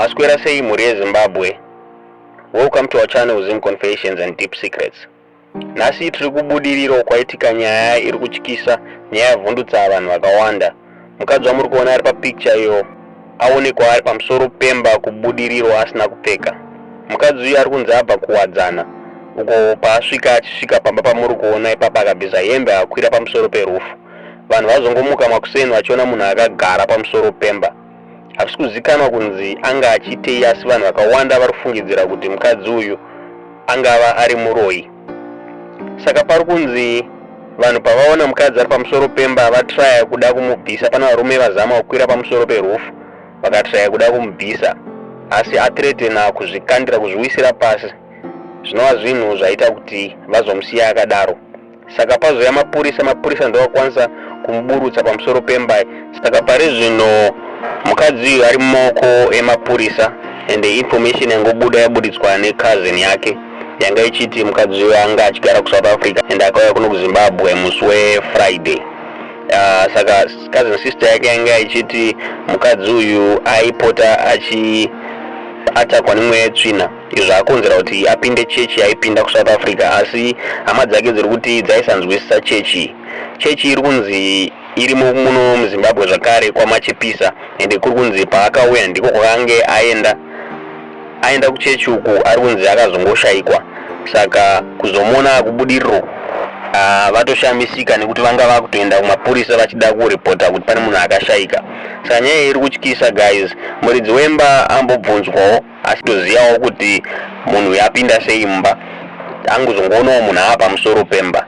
Maswera sei mhuri yeZimbabwe? Welcome to our channel Zim Confessions and Deep Secrets. Nhasi tiri kuBudiriro kwaitika nyaya iri kutyisa, nyaya yavhundutsa vanhu vakawanda. Mukadzi wamuri kuona ari papicture iyo aonekwa ari pamusoro pemba kuBudiriro asina kupfeka. Mukadzi uyu ari kunzi abva kuwadzana uko paasvika achisvika pamba pamuri kuona ipapa akabvisa hembe akakwira pamusoro perufu. Vanhu vazongomuka makuseni vachiona munhu akagara pamusoro pemba. Hazvisi kuzikanwa kunzi anga achiitei asi vanhu vakawanda vari kufungidzira kuti mukadzi uyu angava ari muroyi. Saka pari kunzi vanhu pavaona mukadzi ari pamusoro pemba vatraya kuda kumubvisa. Pane varume vazama kukwira pamusoro perufu vakatraya kuda kumubvisa asi athreatena kuzvikandira kuzviwisira pasi zvinova zvinhu zvaita kuti vazomusiya akadaro. Saka pazouya mapurisa, mapurisa ndovakwanisa kumuburutsa pamusoro pemba. Saka pari zvino mukadzi uyu ari mumaoko emapurisa and information yangobuda yaburitswa necousin yake yanga ichiti mukadzi uyu anga achigara kuSouth Africa and akauya kuno kuZimbabwe musi weFriday. Saka cousin sister yake yanga ichiti mukadzi uyu aipota achiatakwa nemweya yetsvina izvo zvakonzera kuti apinde chechi yaipinda kuSouth Africa, asi hama dzake dziri kuti dzaisanzwisisa chechi. Chechi iri kunzi irimo muno muZimbabwe zvakare kwaMachipisa, ende kuri kunzi paakauya ndiko kwakange aenda aenda kuchechi uku ari kunzi akazongoshayikwa. Saka kuzomuona kuBudiriro vatoshamisika nekuti vanga vakutoenda kumapurisa vachida kuripota kuti pane munhu akashayika. Saka nyaya iyi iri kutyisa guys. Muridzi wemba ambobvunzwawo asi tozivawo kuti munhu uyu apinda sei mumba, angozongoonawo munhu ava pamusoro pemba.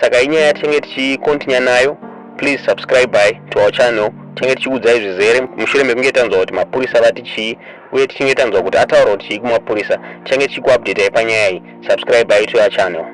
Saka inyaya yatichange tichikontinya nayo. Please subscribe by to our channel. Tichange tichikuudzai zvizere mushure mekunge tanzwa kuti mapurisa vati chii uye tichinge tanzwa kuti ataura kuti chii kumapurisa. Tichange tichikuupdatai panyaya iyi. Subscribe by to our channel.